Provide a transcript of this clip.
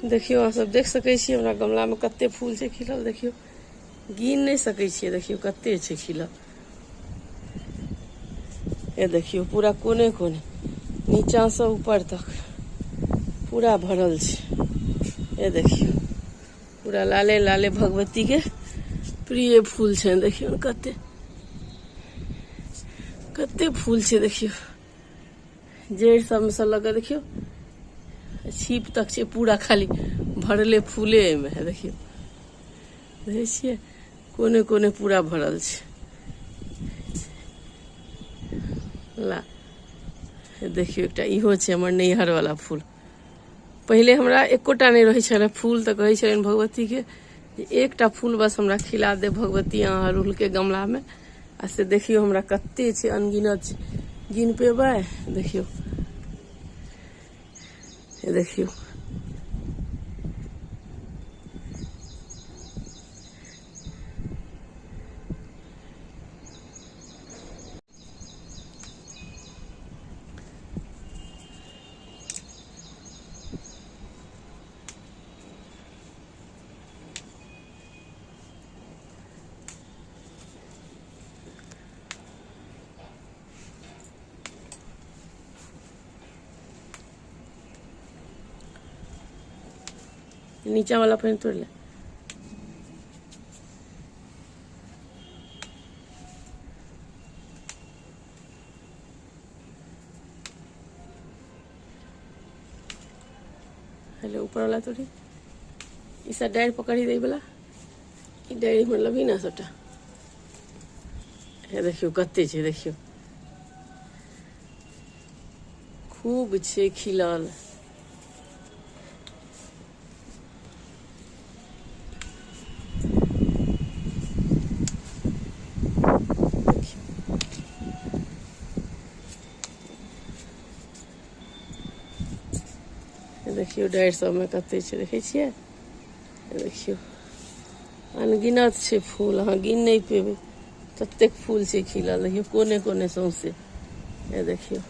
देखियौ अहाँ सब देख सकै छियै हमरा गमला में कते फूल छै खिलल। देखियौ गिन नहि सकै छियै, देखियौ कते छै खिलल। ए देखियौ पूरा कोने कोने नीचा से ऊपर तक पूरा भरल छै। ए देखियौ पूरा लाले लाले भगवती के प्रिय फूल छै। देखियौ कते कते फूल छै। देखियौ जड़ि सबमे से लऽ कऽ देखियौ छीप तक छै पूरा खाली भरले फूले एहिमे है। देखियौ देखै छियै कोने कोने पूरा भरल छै। ला देखियौ एकटा इहो छै हमर नैहर वाला फूल। पहिले हमरा एकोटा नहि रहै छलै फूल, तऽ कहै छलनि भगवतीके जे एकटा फूल बस हमरा खिला दे भगवती अहाँ अड़हुलके गमलामे। आ से देखियौ हमरा कते छै, अनगिनत छै, गिन पेबै? देखियौ देखियौ नीचा वाला पेन तोड़ ले। हेलो ऊपर वाला तोड़ी ई सब डारि पकड़ी दै वाला ई डारि मतलब ही ना सबटा। हे देखियौ कते छै, देखियौ खूब छै खिलल। देखियौ डारि सबमे कते छै, देखै छियै? देखियौ अनगिनत छै फूल, अहाँ गिन नहि पेबै ततेक फूल छै खिलल। देखियौ कोने कोने सौंसे, हे देखियौ।